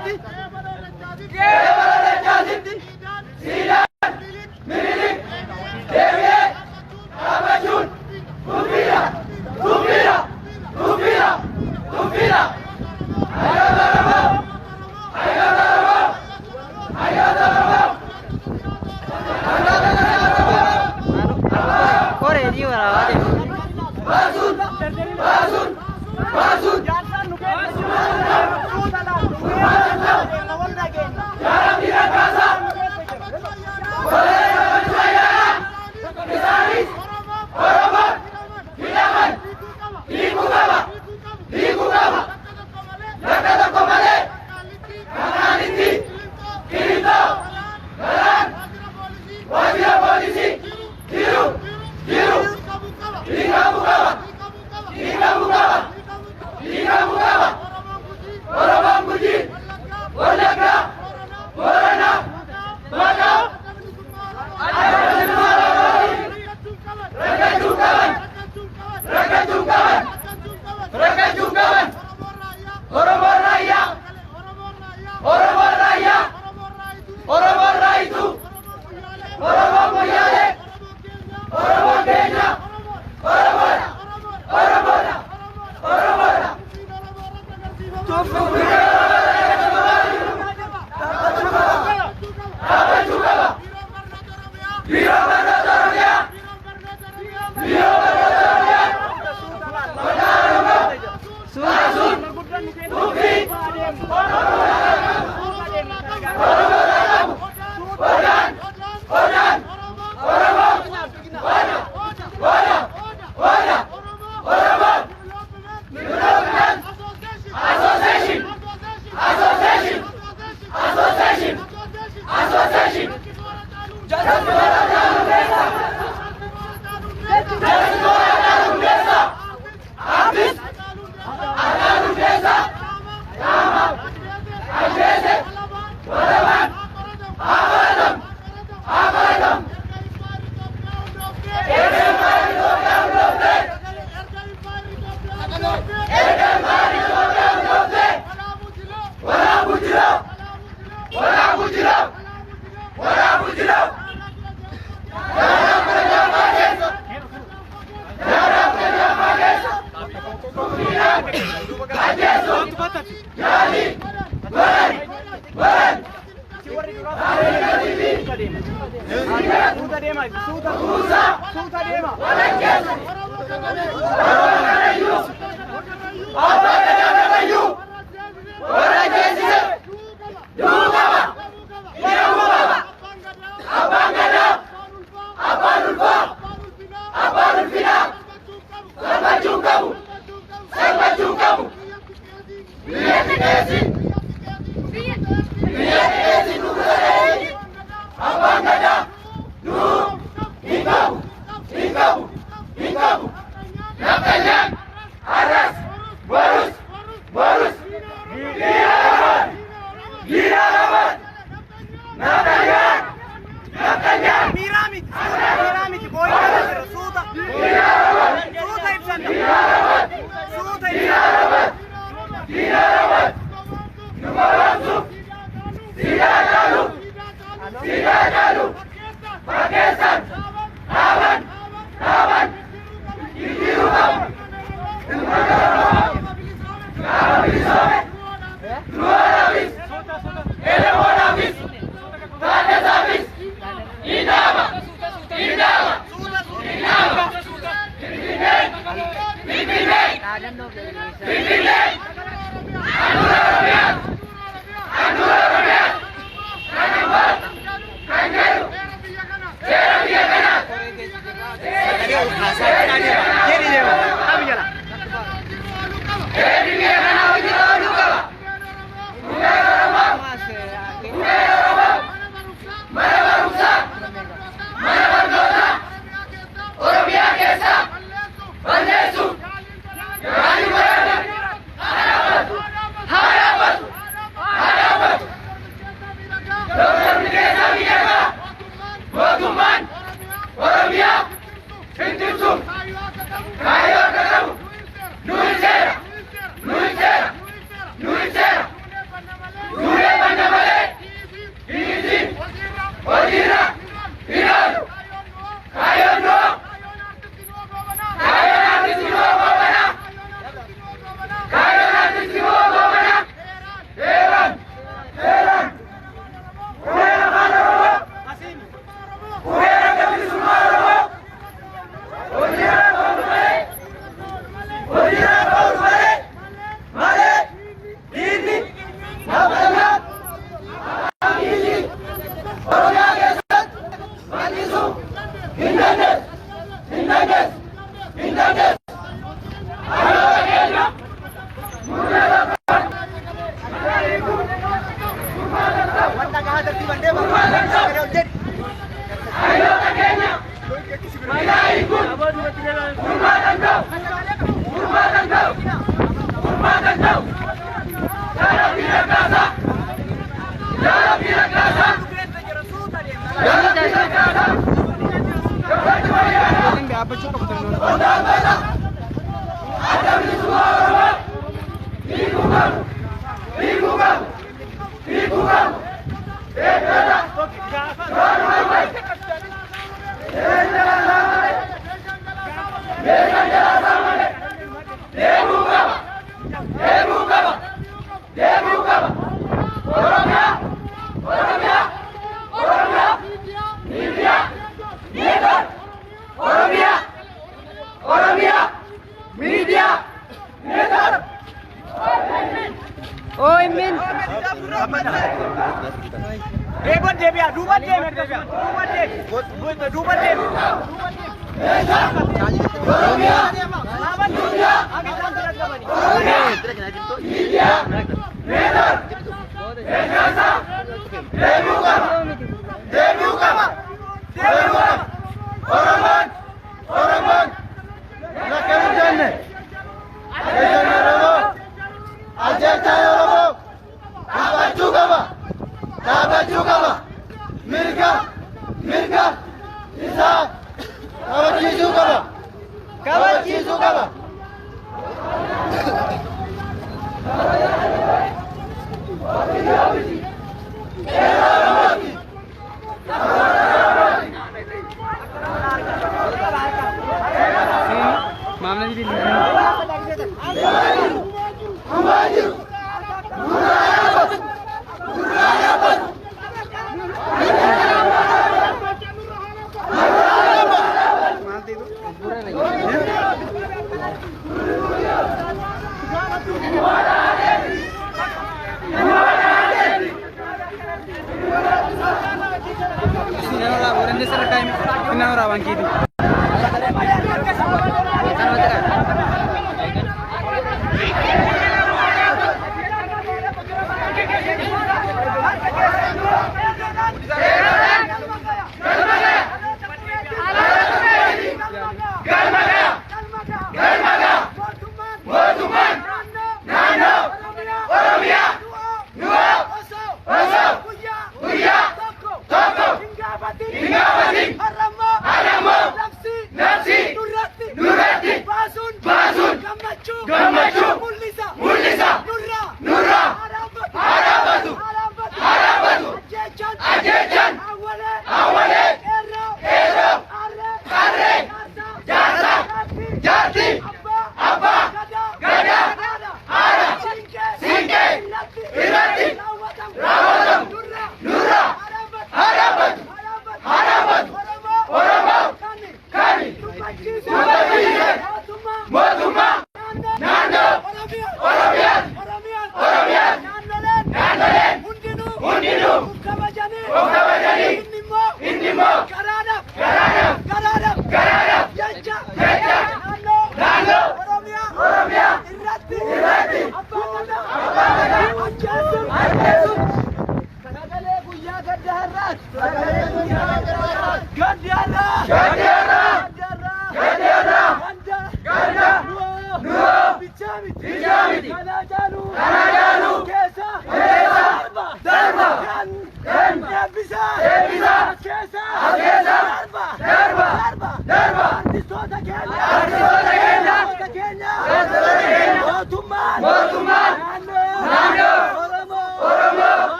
Oromiyaatti, qe'ee Balalechaatitti siidaan Minilik deebi'ee dhaabbachuun tuffiidha, tuffiidha, tuffiidha, tuffiidha. Hayyoota Oromoo, hayyoota Oromoo, hayyoota Oromoo. Koree ni waraabaa deemu. Baasuun, baasuun, baasuun. Jaaramni Raggaasaa, Koloneel Gammachuu Ayyaanaa, isaanis Oromoon hidhaman hiikuu qaba, hiikuu qaba. Yakka tokko malee Kanaanitti, Qilinxoo, Galaan, waajjira poolisii jiru, jiru, hiikamuu qaba, hiikamuu qaba, hiikamuu qaba. Oromoon Gujii, Wallaggaa, Booranaa, Maqaa, Adda Bilisummaa Oromootiin rakkachuu qaban, rakkachuu qaban, rakkachuu qaban. Oromoon Raayyaa, Oromoon Raayyaa, Oromoon Raayituu, Oromoon Moyyaalee, Oromoon keenya, Oromoodha, Oromoodha, Oromoodha. Tuffii dhaabbachuu qaba. Biiroo Barnoota Oromiyaa, Biiroo Barnoota Oromiyaa, Maqaa Oromoo, baasuun tuffii Oromoodhaa qabu. Odaan, odaan, Oromoo, oda, oda, oda, Oromoo, Development Association, Association, Association, Association. Jasboora Caaluu Jasboora Caaluu Hundeessaa, Artist Hacaaluu Hundeessaa, qaama ajjeese walabaan haa qoratamu, haa qoratamu. Erga Impaayerri Itoophiyaa hundooftee, erga Impaayerri Itoophiyaa hundooftee, Walaabuu Jiloo, Walaabuu Jiloo, Walaabuu Jiloo. Jaarraa 16ffaa keessa, jaarraa 16ffaa keessa, tuffiidhaan ajjeesuuf yaalii godhan, godhan. Kuusaa walakkeessu Oromoo Karrayyuu, Abbaa Gadaa Karrayyuu warra ajjeesise du'uu qaba, hidhamuu qaba. Abbaan Gadaa, Abbaan Ulfaa, Abbaan Ulfinaa salphachuu hin qabu, salphachuu hin qabu. Biyyatti qeesii, biyyatti qeesii nugusa ta'eeti Abbaan Gadaa du'uu hin qabu, hin qabu, hin qabu. Nafxanyaan har'as, borus, borus diina Oromooti, diina Oromooti. Nafxanyaan, nafxanyaan Miiraa miti, miiraa miti, boo'inaa jira, suuta. diina Oromooti, Suuta ibsanna. diina Oromooti, Suuta diina ibsanna. Oromooti, diina Oromooti. Nu goromsuuf siidaa Hacaaluu, siidaa Hacaaluu fakkeessan, dhaaban, dhaaban, jijjiiruu qabu. Uummata Oromoo gaafa bilisoome du'aadhaafis, elemoodhaafis, Taaddasaafis ni dhaaba, ni dhaaba, ni dhaaba. Finfinnee, Finfinnee, Finfinnee, handhuura Oromiyaa, handhuura Oromiyaa. Kan ammoo kan jedhu seera biyya kanaa. Jedhi deema. Qabi jala. Seerri biyya kanaa hojiirra ooluu qaba. Hundeen Oromoo OMN. Deebiin deebi'a duuba deemi duuba deemi duuba deemi.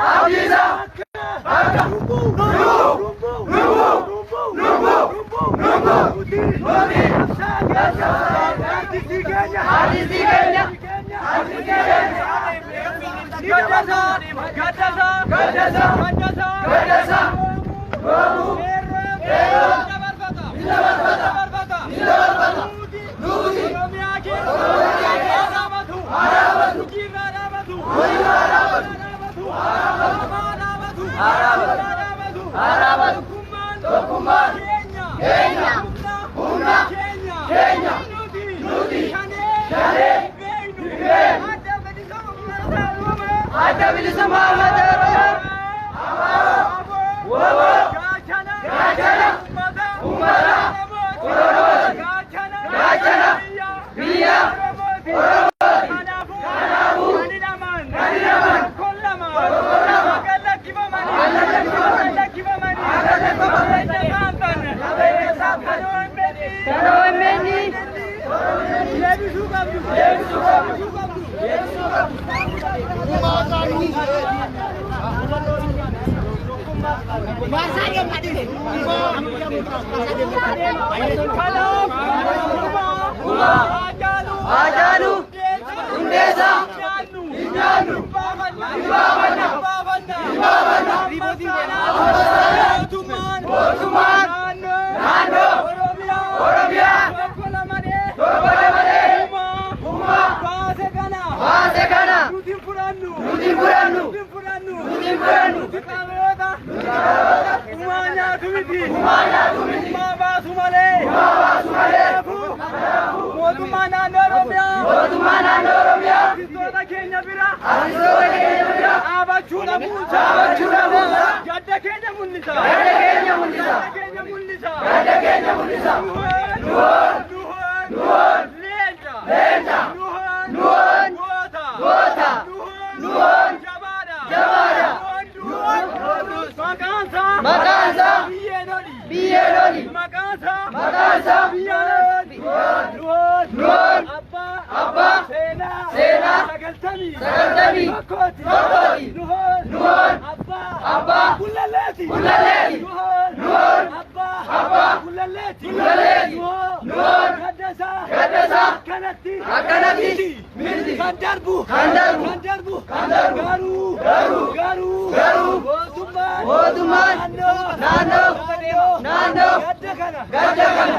Abdiisaa. Bakka. Lubbuu. Lubbuu. Lubbuu. Lubbuu. Lubbuu. Nuti. Artistii keenya. Artistii keenya. Artistii keenya. Gaddasaa. Gaddasaa. Gaddasaa. Gaddasaa. Gaddasaa. Goomuu. Qeerroo. Ni dabarfata. Ni dabarfata. Nuti. Oromiyaa keessa. Oromiyaa dhaabatu. Dhaabatu. Hojiirraa dhaabatu. Hojiirraa dhaabatu. Dhaabatu. Dhaabatu. Dhaabatu. Dhaabatu. Tokkummaan. Tokkummaan. Keenya. Keenya. Humna. Keenya. Keenya. Nuti. Nuti. Shanee. Shanee. Beeknu. Beeknu. Adda bilisummaa uummata Oromoo. Adda bilisummaa uummata Oromoo. Aboo. Waboo. Gaachana. Gaachana. Uummata. Uummata. Oromooti. Gaachana. Gaachana. Biyya. Oromooti. Kanaafuu. Kanaafuu. Kan hidhaman. Kan hidhaman. Tokkoon lama. Tokkoon lama. Kan lakkifamanii. Kan lakkifamanii. Kan lakkifamanii. Kan lakkifamanii. Qabeenya saamtan. Qabeenya saamtan. Kan OMN. Deebisuu qabdu. Deebisuu qabdu. Deebisuu qabdu. Kanaaf. Gumaa. Haacaaluu. Haacaaluu. Hundeessaa. Hin nyaannu. Hin baafanna. Hin baafanna. Mootummaan. Mootummaan. Naannoo. Oromiyaa. Oromiyaa. Tokko lamadee. Tokko lamadee. Gumaa. Gumaa. Baase kana. Baase kana. Nuti hin fudhannu. Nuti hin fudhannu. Nuti hin fudhannu. Nuti hin fudhannu. Nuti qabeeyyoota. Gumaa nyaatu miti. Gumaa nyaatu miti. Gumaa baasu malee. Gumaa baasu malee. Kanaafuu mootummaa naannoo Oromiyaa. Mootummaa naannoo Oromiyaa. Artistoota keenya bira. Artistoota keenya bira. Dhaabachuu dhabuunsa. Dhaabachuu dhabuunsa. Gadda keenya mul'isa. Gadda keenya mul'isa. Gadda keenya mul'isa. Gadda keenya mul'isa. Nuhoon. Nuhoon. Nuhoon. Nuhoon. Leenca. Leenca. Nuhoon. Nuhoon. Goota. Goota. Nuhoon. Nuhoon. Jabaadha. Jabaadha. Nuhoon. Nuhoon. Maqaan isaa. Maqaan isaa. Biyyeen oli. Biyyeen oli. Maqaan isaa. Maqaan isaa. Biyyeen oli. Nuhoon. Nuhoon. Abbaa. Abbaa. Seenaa. Seenaa. 91. 91. Tokkooti. Tokkooti. Nuhoon. Nuhoon. Abbaa. Abbaa. Gullalleeti. Gullalleeti. Nuhoon. Nuhoon. Abbaa. Abbaa. Gullalleeti. Gullalleeti. Nuhoon. Nuhoon. Gaddasaa. Gaddasaa. Akkanatti. Akkanatti. Miti. Miti. Kan darbu. Kan darbu. Kan darbu. Kan darbu. Garuu. Garuu. Garuu. Garuu. Mootummaan. Mootummaan. Naannoo. Naannoo. Naannoo. Gadda kana. Gadda kana.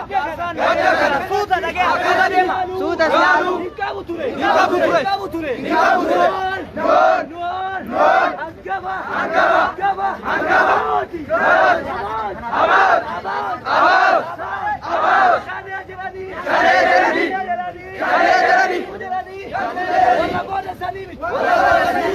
Gadda kana. Suuta dhagee. Suuta deema. Suuta deema. Hin qabu ture. Hin qabu ture. Hin qabu ture. Hin qabu ture. Nuhoon. Nuhoon. Nuhoon. Nuhoon. Hangafa. Hangafa. Hangafa. Hangafa. Abaati. Abaati. Abaati. Abaati. Abaati. Shanee jedhanii. Shanee jedhanii. Shanee jedhanii. Shanee jedhanii. Warra booda sanii miti. Warra booda sanii.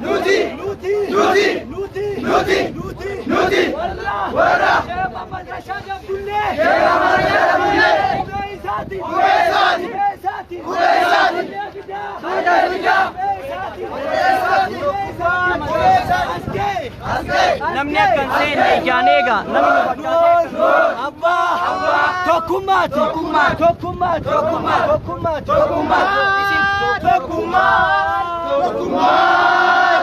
Nuti. Nuti. Nuti. Nuti. Nuti. Nuti. Nuti. Nuti. Warra. Warra. Sheema Madrashaa Jabdullee. Sheema Madrashaa Jabdullee. Qubee isaati. Qubee isaati. Qubee isaati. Qubee isaati. Qubee fidaa. Suuta fidaa. Qubee isaati. Qubee isaati. Qubee isaati. Qubee isaati. As ga'e. As ga'e. Namni akka hin seenne ijaan eega. Namni Nuhoon. Abbaa. Tokkummaati. Tokkummaati. Tokkummaati. Tokkummaati. Tokkummaati. Tokkummaati. Tokkummaa. Tokkummaa.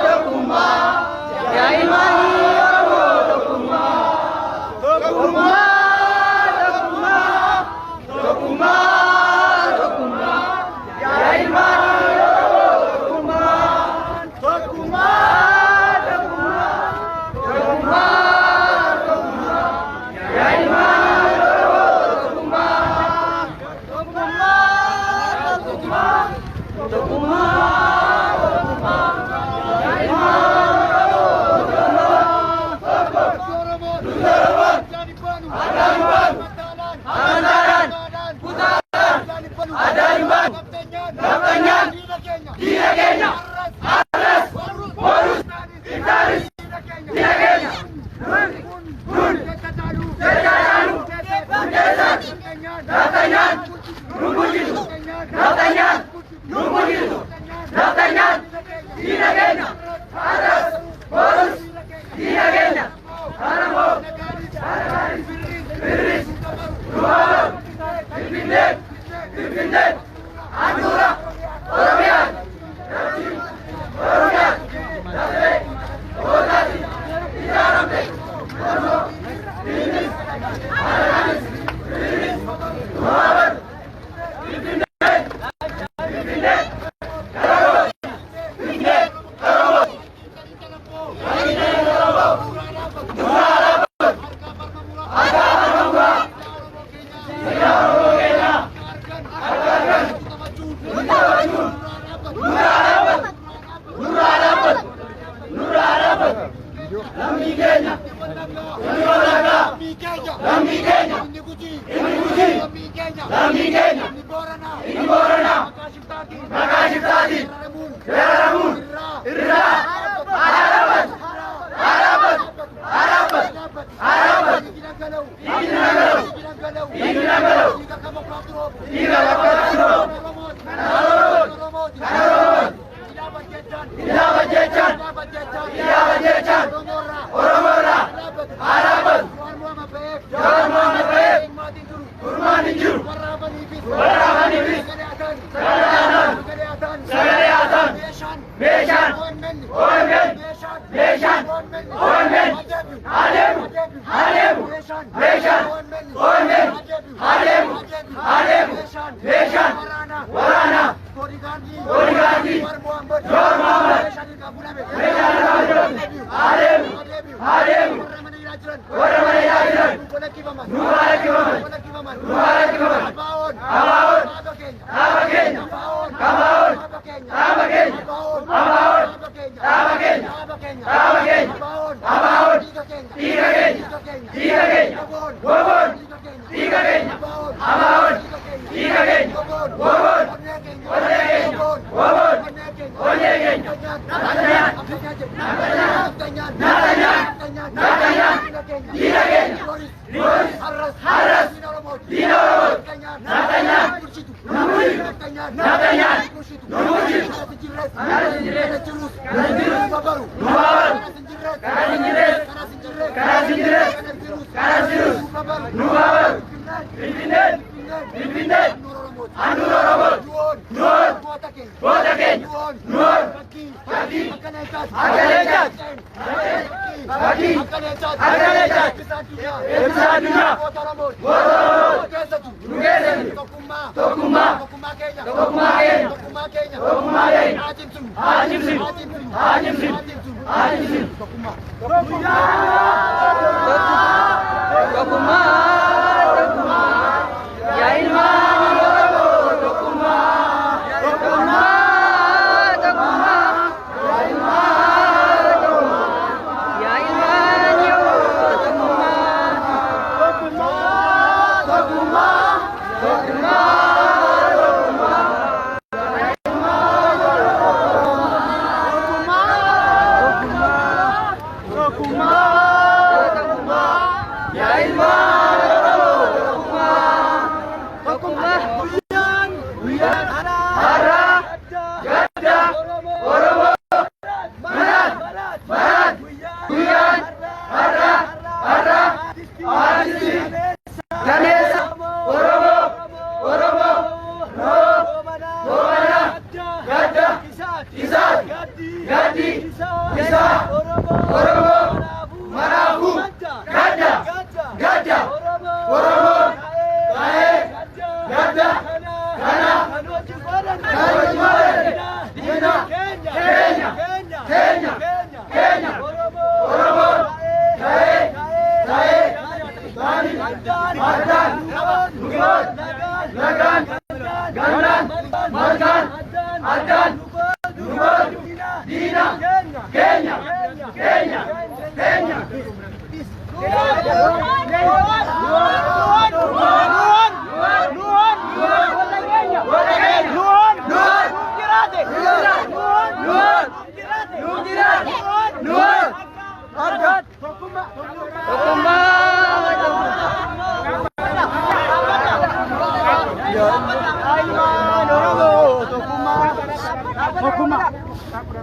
Tokkummaa. Yaa ilmaanii Oromoo tokkummaa. Tokkummaa. Tokkummaa. Tokkummaa. Tokkummaa. Yaa ilmaanii Oromoo tokkummaa. Tokkummaa. Tokkummaa. Tokkummaa. Tokkummaa. Yaa ilmaanii Oromoo tokkummaa. Tokkummaa. Tokkummaa. Tokkummaa. Tokkummaa.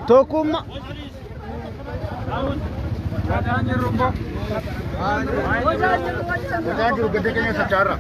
Tokkummaa. Gochaa jiru gadda keenya sochaarra.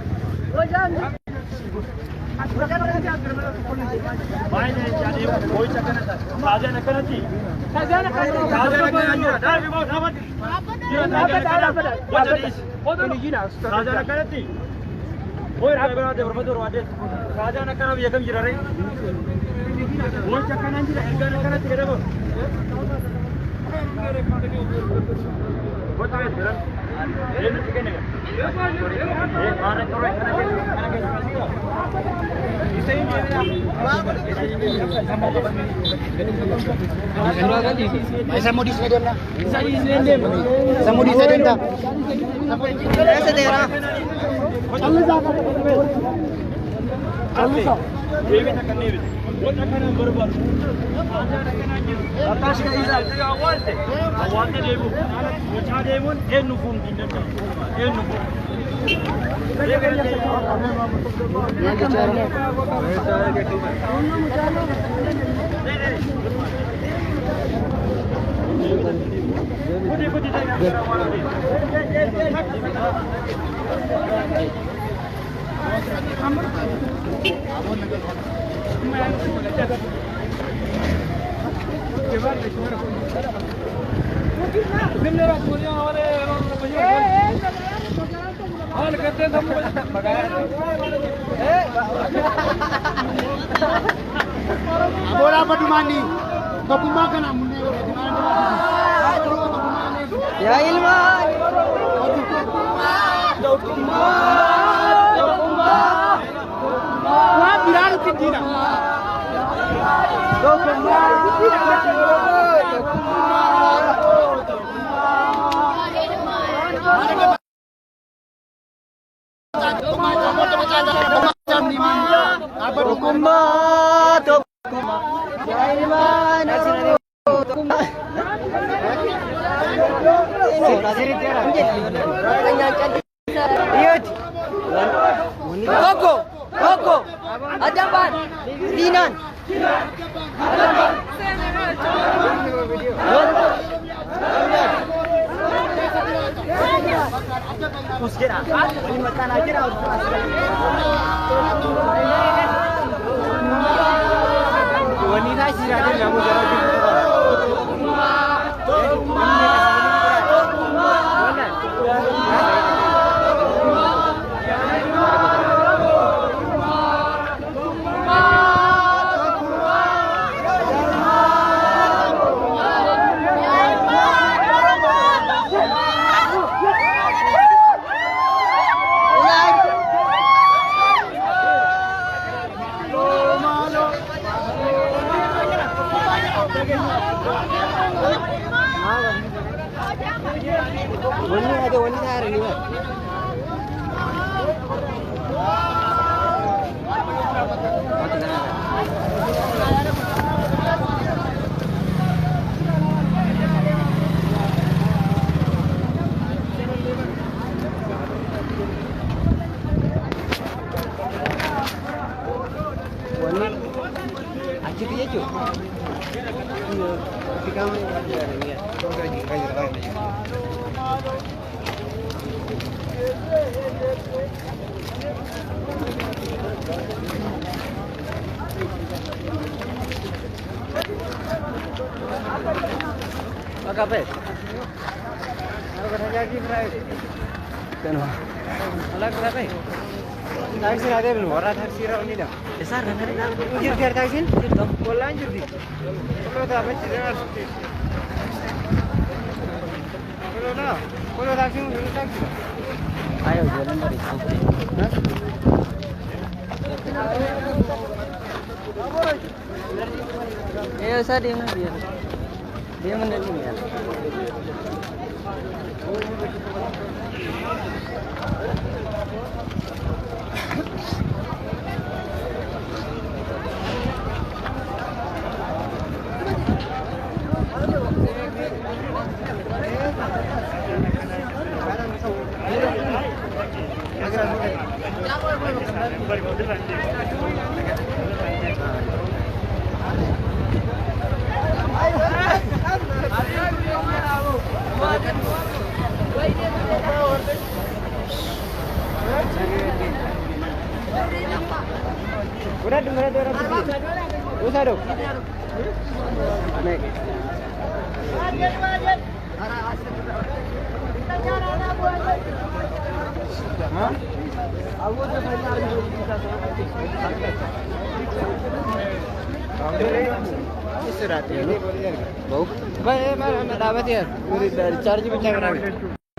Dhaabateera. Chaarjii bichaa biraa.